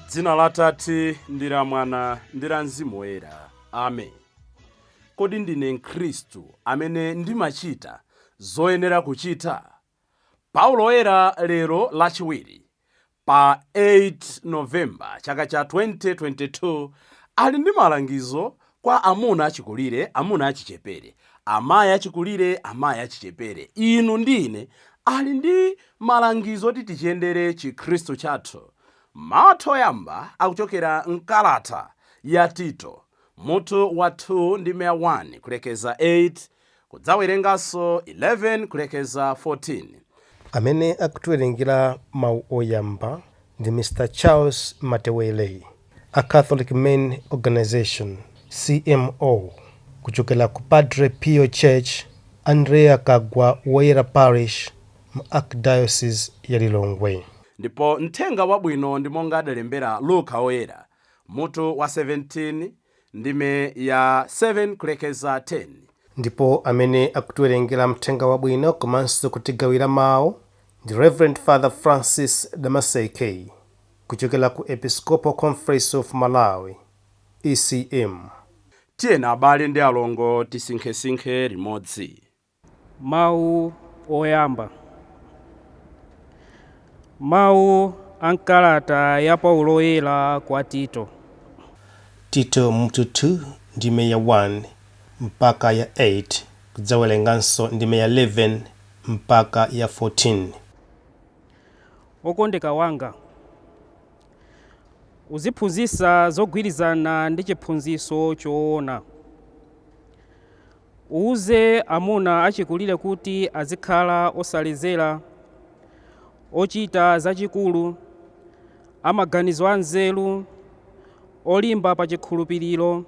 Dzina la Tate ndi la Mwana ndi la Mzimu Woyera. Amen. Kodi ndine Mkhristu amene ndimachita zoyenera kuchita? Paulo Woyera lero Lachiwiri pa 8 November chaka cha 2022 ali ndi malangizo kwa amuna achikulire, amuna achichepere, amayi achikulire, amayi achichepere, inu ndi ine. Ali ndi malangizo oti tichiyendere Chikhristu chathu. Mawu athu oyamba akuchokera mkalata ya Tito mutu wa 2 ndime ya 1 kulekeza 8, kudzawerenganso 11 kulekeza 14. Amene akutiwerengera mawu oyamba ndi Mr Charles Matewele a Catholic Men Organization, CMO, kuchokera ku Padre Pio Church, Andrea Kagwa Woyera Parish mu Archdiocese ya Lilongwe. Ndipo mthenga wabwino ndi monga adalembera Luka Woyera mutu wa 17 ndime ya 7 kulekeza 10. Ndipo amene akutiwerengera mthenga wabwino komanso kutigawira mawu ndi Reverend Father Francis Damaseke kuchokera ku Episcopal Conference of Malawi, ECM. Tiyeni abale ndi alongo tisinkhesinkhe limodzi. Mawu oyamba. Mawu a m'kalata ya Paulo Woyera kwa Tito. Tito mutu 2 ndime ya 1 mpaka ya 8, kudzawerenganso ndime ya 11 mpaka ya 14. Wokondeka wanga, uziphunzitsa zogwirizana ndi chiphunzitso choona. Uuze amuna achikulire kuti azikhala osaledzera, ochita zachikulu, amaganizo anzeru, olimba pa chikhulupiriro,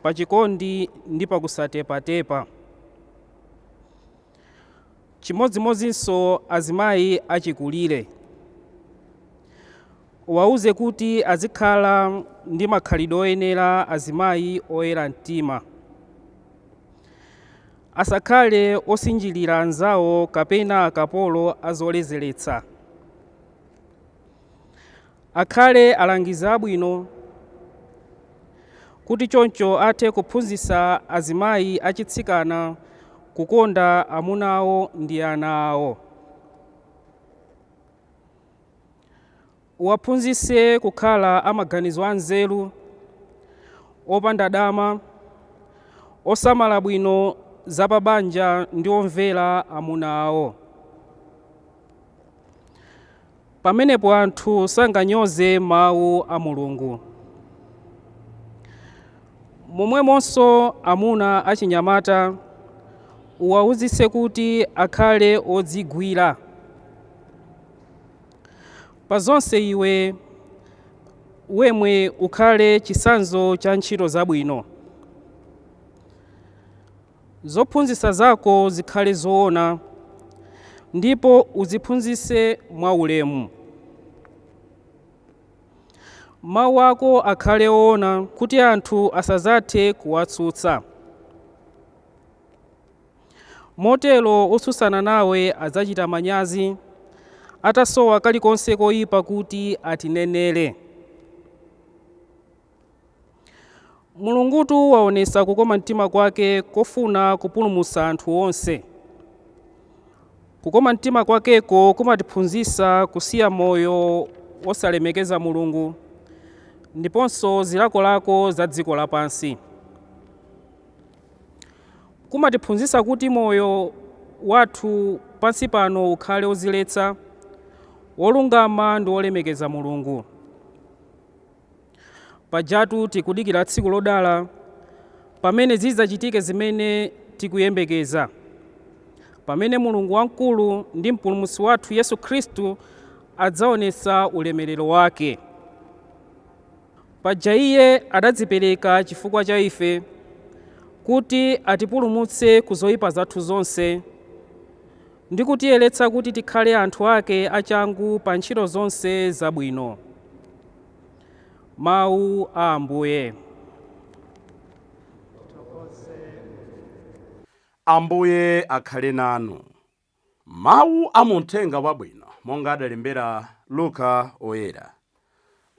pa chikondi ndi pa kusatepatepa. Chimodzimodzinso azimayi achikulire. Uwauze kuti azikhala ndi makhalidwe oyenera azimayi oyera mtima. Asakhale osinjirira anzawo kapena akapolo a zoledzeretsa. Akhale alangizi abwino, kuti choncho athe kuphunzitsa azimayi achitsikana kukonda amuna awo ndi ana awo. Uwaphunzitse kukhala amaganizo anzeru, opanda dama, osamala bwino zapabanja ndi omvera amuna awo. Pamenepo anthu sanganyoze mawu a Mulungu. Momwemonso amuna achinyamata uwauzitse kuti akhale odzigwira. Pa zonse iwe wemwe ukhale chitsanzo cha ntchito zabwino. Zophunzitsa zako zikhale zoona, ndipo uziphunzitse mwaulemu. Mawu ako akhale oona, kuti anthu asadzathe kuwatsutsa. Motero otsutsana nawe adzachita manyazi, atasowa kalikonse koipa kuti atinenere. Mulungutu waonetsa kukoma mtima kwake kofuna kupulumutsa anthu onse. Kukoma mtima kwakeko kumatiphunzitsa kusiya moyo wosalemekeza Mulungu ndiponso zilakolako za dziko lapansi. Kumatiphunzitsa kuti moyo wathu pansi pano ukhale wodziletsa, wolungama ndi wolemekeza Mulungu. Pajatu tikudikira tsiku lodala pamene zidzachitike zimene tikuyembekeza, pamene Mulungu wamkulu ndi Mpulumutsi wathu Yesu Khristu adzaonetsa ulemerero wake. Paja Iye adadzipereka chifukwa cha ife, kuti atipulumutse ku zoipa zathu zonse, ndi kutiyeretsa kuti tikhale anthu ake achangu pa ntchito zonse zabwino. Mawu a Ambuye. Ambuye akhale nanu. Mawu a mu Mthenga Wabwino monga adalembera Luka Oyera.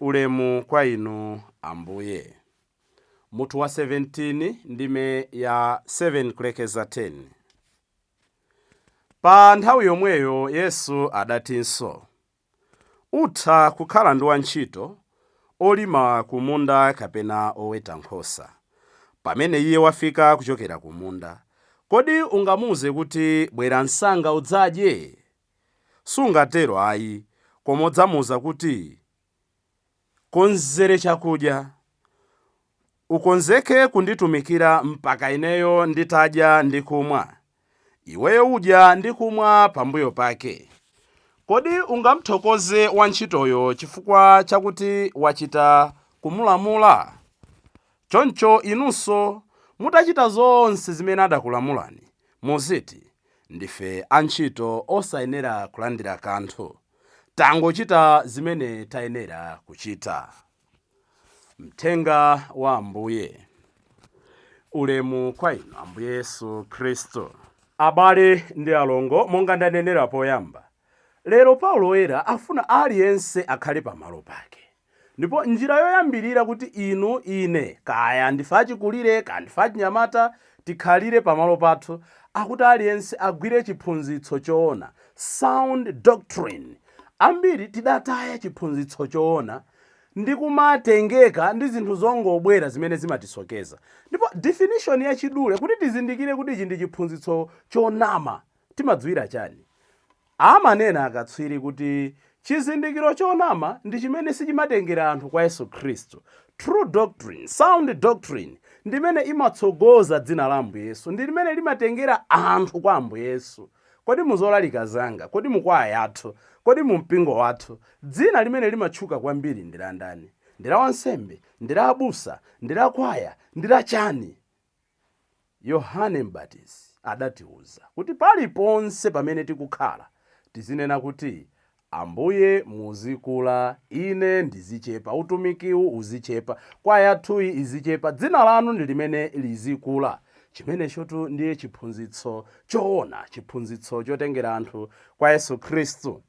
Ulemu kwa inu Ambuye. Mutu wa 17, ndime ya 7 kulekeza 10. Pa nthawi yomweyo Yesu adatinso, utha kukhala ndi wantchito olima ku munda kapena oweta nkhosa. Pamene iye wafika kuchokera ku munda, kodi ungamuwuze kuti, bwera msanga udzadye? Sungatero ayi, koma udzamuwuza kuti, konzere chakudya, ukonzeke kunditumikira mpaka ineyo nditadya ndi kumwa. Iweyo udya ndi kumwa pambuyo pake. Kodi ungamthokoze wantchitoyo chifukwa chakuti wachita kumulamula? Choncho inunso mutachita zonse zimene adakulamulani, muziti, ndife antchito osayenera kulandira kanthu, tangochita zimene tayenera kuchita. Mthenga wa Ambuye. Ulemu kwa inu Ambuye Yesu Khristu. Abale ndi alongo, monga ndanenera poyamba, lero Paulo Woyera afuna aliyense akhale pamalo pake. Ndipo njira yoyambirira kuti inu, ine, kaya ndife achikulire, kaya ndife achinyamata, tikhalire pamalo pathu, akuti aliyense agwire chiphunzitso choona, sound doctrine. Ambiri tidataya chiphunzitso choona ndi kumatengeka ndi zinthu zongobwera zimene zimatisokeza. Ndipo definition yachidule kuti tizindikire kuti ichi ndi chiphunzitso chonama, timadziwira chani? Amanena akatswiri kuti chizindikiro chonama ndi chimene sichimatengera anthu kwa Yesu Khristu. True doctrine, sound doctrine, ndimene imatsogoza dzina la Ambuye Yesu, ndi limene limatengera anthu kwa Ambuye Yesu. Kodi muzolalika zanga, kodi mukwaya yathu, kodi mu mpingo wathu, dzina limene limatchuka kwambiri ndi la ndani? Ndi la wansembe? Ndi la abusa? Ndi la kwaya? Ndi la chani? Yohane Mbatizi adatiuza kuti paliponse pamene tikukhala tizinena kuti, Ambuye muzikula, ine ndizichepa, utumikiwu uzichepa, kwaya yathuyi izichepa, dzina lanu ndi limene lizikula. Chimenechotu ndiye chiphunzitso choona, chiphunzitso chotengera anthu kwa Yesu Khristu.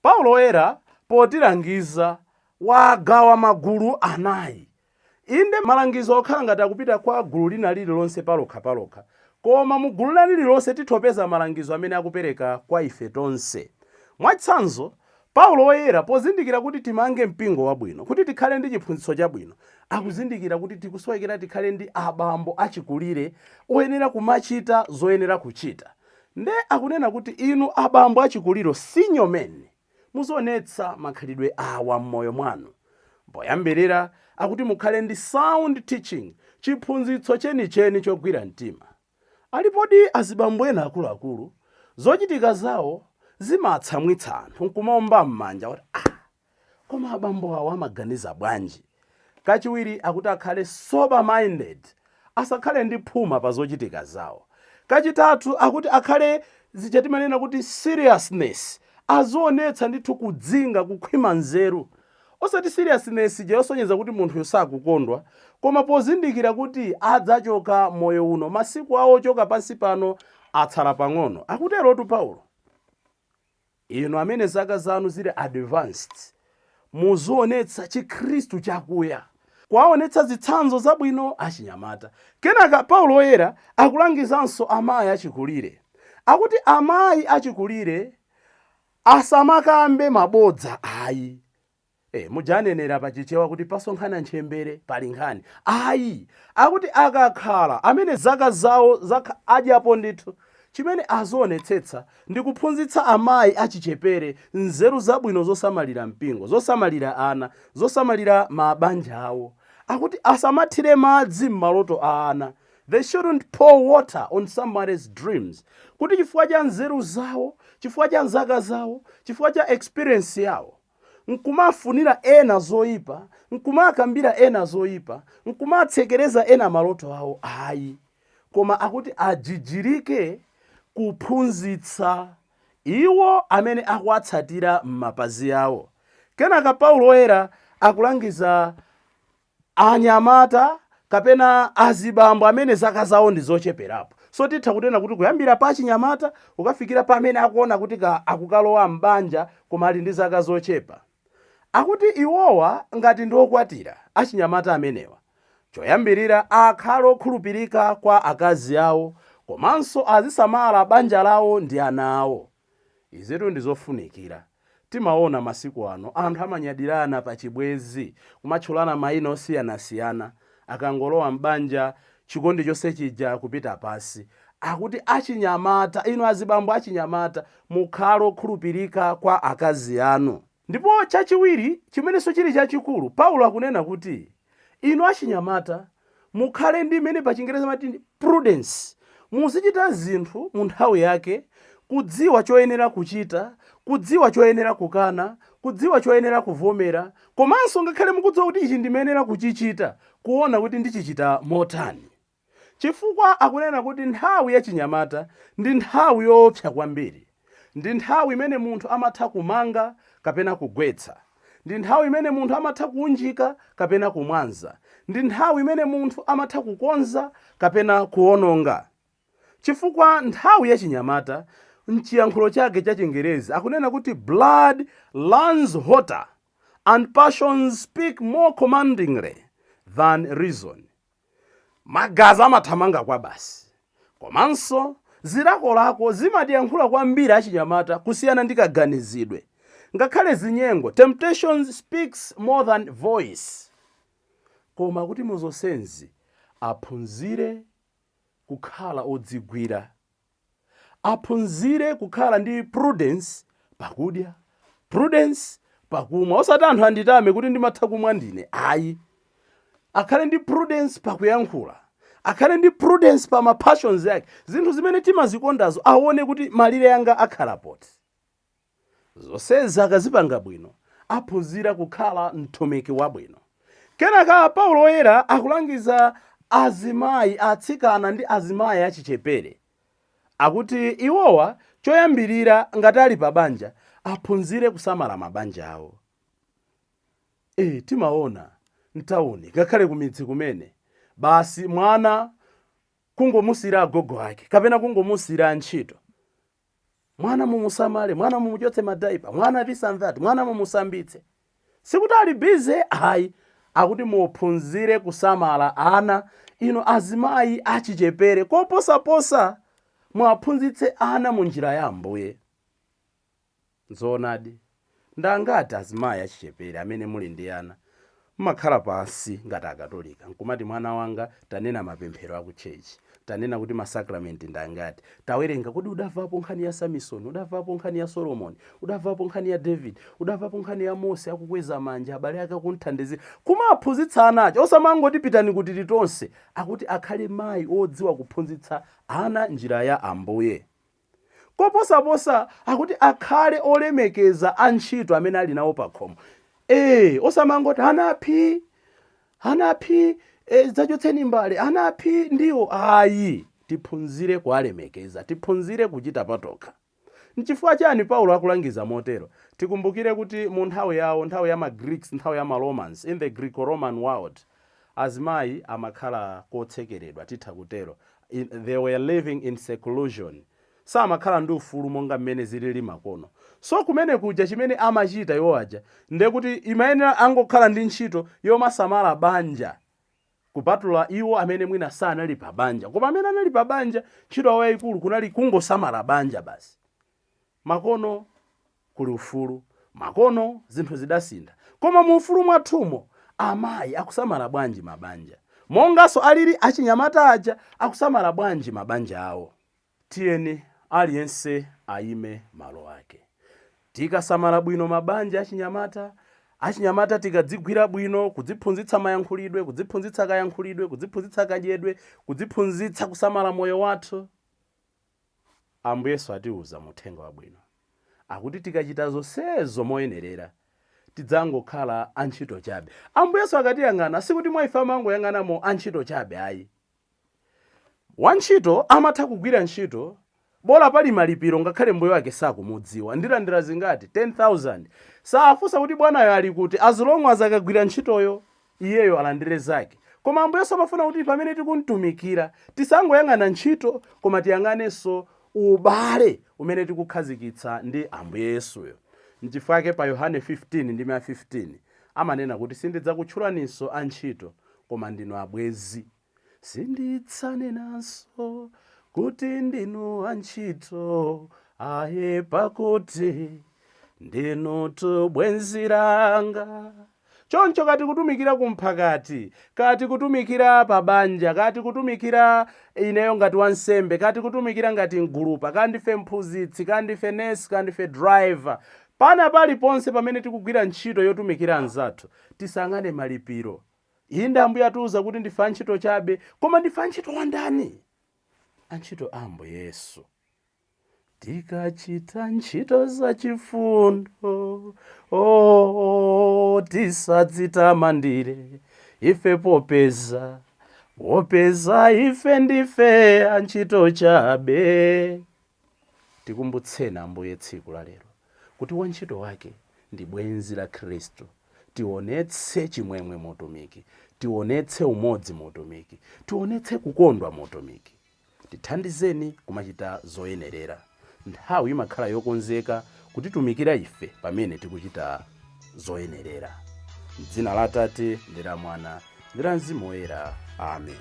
Paulo Woyera potilangiza wagawa magulu anayi. Inde malangizo okhala ngati akupita kwa gulu lina lililonse palokha-palokha, koma mu gulu lina lililonse tithopeza malangizo amene akupereka kwa ife tonse. Mwachitsanzo, Paulo Woyera pozindikira kuti timange mpingo wabwino, kuti tikhale ndi chiphunzitso chabwino, akuzindikira kuti tikusowekera tikhale ndi abambo achikulire oyenera kumachita zoyenera kuchita. Nde akunena kuti inu abambo achikulire, senior men, muzionetsa makhalidwe awa m'moyo mwanu. Poyambirira akuti mukhale ndi sound teaching, chiphunzitso chenicheni chogwira mtima. Alipodi azibambo ena akuluakulu, zochitika zawo zimatsamwitsa anthu nkumaomba m'manja kuti, koma abambo awo amaganiza bwanji? Kachiwiri akuti akhale sober minded, asakhale ndi phuma pa zochitika zawo. Kachitatu akuti akhale zija timanena kuti seriousness, azionetsa ndithu kudzinga, kukhwima nzeru. Osati seriousness ija yosonyeza kuti munthuyo sakukondwa, koma pozindikira kuti adzachoka moyo uno, masiku awo ochoka pansi pano atsala pang'ono. Akuterotu Paulo, inu amene zaka zanu zili advanced, muzionetsa chikhristu chakuya, kuwaonetsa zitsanzo zabwino achinyamata. Kenaka Paulo Woyera akulangizanso amayi achikulire. Akuti amayi achikulire asamakambe mabodza ayi. Mujanenera pachichewa kuti pasonkhana ntchembere pali nkhani. Ayi, akuti akakhala amene zaka zawo adyapo ndithu, chimene azionetsetsa ndi kuphunzitsa amayi achichepere nzeru zabwino zosamalira mpingo, zosamalira ana, zosamalira mabanja awo. Akuti asamathire madzi m'maloto a ana. They shouldn't pour water on somebody's dreams. Kuti chifukwa cha nzeru zawo, chifukwa cha nzaka zawo, chifukwa cha experience yawo, nkumafunira ena zoyipa, nkumakambira ena zoyipa, nkumatsekereza ena maloto awo. Ayi, koma akuti ajijirike kuphunzitsa iwo amene akuwatsatira m'mapazi awo. Kenaka Paulo Woyera akulangiza anyamata kapena azibambo amene zaka zawo ndi zocheperapo. So titha kunena kuti kuyambira pa chinyamata ukafikira pamene akuona kuti akukalowa m'banja koma ali ndi zaka zochepa. Akuti iwowa ngati ndi okwatira, achinyamata amenewa choyambirira akhale okhulupirika kwa akazi awo, komanso azisamala banja lawo ndi ana awo. Izitu ndi zofunikira. Timaona masiku ano anthu amanyadirana pa chibwezi, kumatchulana mayina osiyanasiyana, akangolowa m'banja chikondi chonse chija kupita pasi. Akuti achinyamata, inu azibambo achinyamata, mukhale okhulupirika kwa akazi anu. Ndipo chachiwiri chimenenso chili chachikulu, Paulo akunena kuti inu achinyamata mukhale ndi imene pa Chingerezi amati prudence. Muzichita zinthu mu nthawi yake, kudziwa choyenera kuchita, kudziwa choyenera kukana, kudziwa choyenera kuvomera, komanso ngakhale mukudziwa kuti ichi ndimayenera kuchichita, kuona kuti ndichichita motani. Chifukwa akunena kuti nthawi yachinyamata ndi nthawi yoopsa kwambiri. Ndi nthawi imene munthu amatha kumanga kapena kugwetsa. Ndi nthawi imene munthu amatha kuunjika kapena kumwanza. Ndi nthawi imene munthu amatha kukonza kapena kuwononga. Chifukwa nthawi yachinyamata, mchiyankhulo chake cha Chingerezi akunena kuti blood runs hotter and passions speak more commandingly than reason. Magazi amathamanga kwa basi, komanso zilakolako zimatiyankhula kwambiri achinyamata kusiyana ndi kaganizidwe. Ngakhale zinyengo, temptations speaks more than voice. Koma kuti muzonsenzi aphunzire kukhala odzigwira, aphunzire kukhala ndi prudence pakudya, prudence pakumwa. Osati anthu anditame kuti ndimatha kumwa ndine, ayi. Akhale ndi prudence pakuyankhula, akhale ndi prudence pa ma passions yake, zinthu zimene timazikondazo, aone kuti malire anga akhala poti. Zonsezi akazipanga bwino, aphunzira kukhala mtumiki wabwino. Kenaka Paulo Woyera akulangiza azimayi, atsikana ndi azimayi achichepere. Akuti iwowa choyambirira ngati ali pa banja, aphunzire kusamala mabanja awo. Timaona mtawuni, ngakhale kumidzi kumene, basi mwana kungomusiyira agogo ake kapena kungomusiyira antchito. Mwana mumusamale, mwana mumuchotse ma diaper, mwana this and that, mwana mumusambitse. Sikuti ali busy, ayi. Akuti muphunzire kusamala ana, inu azimayi achichepere, koposaposa mwaphunzitse ana mu njira ya Ambuye. Nzoonadi, ndangati azimayi achichepere amene muli ndi ana mmakhala pansi ngati Akatolika nkumati, "Mwana wanga, tanena mapemphero aku church, tanena kuti masakramenti ndangati, tawerenga. Kodi udamvapo nkhani ya Samson? Udamvapo nkhani ya Solomoni? Udamvapo nkhani ya David? Udamvapo nkhani ya Mose akukweza manja, abale ake akunthandizira?" Kumaphunzitsa ana aja, osamangoti pitani kuti titonse. Akuti akhale mayi odziwa kuphunzitsa ana njira ya Ambuye. Koposaposa akuti akhale olemekeza antchito amene ali nawo pakhomo. Osamangoti anaphi anaphi, zachotseni mbale, anaphi ndiwo, ayi. Tiphunzire kuwalemekeza, tiphunzire kuchita patokha. Nchifukwa chani Paulo akulangiza motero? Tikumbukire kuti mu nthawi yawo, nthawi ya ma Greeks, nthawi ya ma Romans, in the Greco-Roman world, azimayi amakhala kotsekeredwa, titha kutero. They were living in seclusion, samakhala ndi ufulu monga mmene zilili makono. So kumene kuja chimene amachita iwo aja ndekuti imayenera angokhala ndi ntchito yomasamala banja, kupatula iwo amene mwina sanali pa banja. Koma amene anali pa banja, ntchito yawo yayikulu kunali kungosamala banja basi. Makono kuli ufulu, makono zinthu zidasintha, koma mu ufulu mwathumo amayi akusamala bwanji mabanja? Monganso alili achinyamata aja, akusamala bwanji mabanja awo? Tiyeni aliyense ayime malo ake. Tikasamala bwino mabanja achinyamata, achinyamata tikadzigwira bwino, kudziphunzitsa mayankhulidwe, kudziphunzitsa kayankhulidwe, kudziphunzitsa kadyedwe, kudziphunzitsa kusamala moyo wathu, Ambuyesu atiuza mu uthenga wabwino akuti tikachita zonsezo moyenerera, tidzangokhala antchito chabe. Ambuyesu akatiyang'ana, sikuti mwa ife amangoyang'anamo antchito chabe, ayi. Wantchito amatha kugwira ntchito bola pali malipiro, ngakhale mbuye wake sakumudziwa. Ndilandira zingati? 10,000. Safunsa kuti bwanayo ali kuti, as long as akagwira ntchitoyo iyeyo alandire zake. Koma Ambuyesu amafuna kuti pamene tikumtumikira tisangoyang'ana ntchito, koma tiyang'anenso ubale umene tikukhazikitsa ndi Ambuye Yesuyo. Nchifukwa chake pa Yohane 15 ndime ya 15 amanena kuti sindidzakutchulaninso antchito, koma ndinu abwenzi. Sindidzanenanso kuti ndinu antchito, aye, pakuti ndinu bwenzi langa. Choncho kati kutumikira kumphakati, kati kutumikira pabanja, kati kutumikira ineyo ngati wansembe, kati kutumikira ngati mgulupa, kandife mphunzitsi, kandife nesi, kandife driver, pana paliponse pamene tikugwira ntchito yotumikira anzathu, tisang'ane malipiro. Inde, Ambuye atiuza kuti ndife antchito chabe, koma ndife antchito wandani? Antchito a Ambuye Yesu. Tikachita ntchito zachifundo, oh, tisadzitamandire ife, popeza ife ndife antchito chabe. Tikumbutseni Ambuye tsiku la lero kuti wantchito wake ndi bwenzi la Khristu. Tionetse chimwemwe muutumiki, tionetse umodzi muutumiki, tionetse kukondwa muutumiki. Tithandizeni kumachita zoyenerera. Nthawi imakhala yokonzeka kutitumikira ife pamene tikuchita zoyenerera. M'dzina la Atate ndi la Mwana ndi la Mzimu Woyera, amen.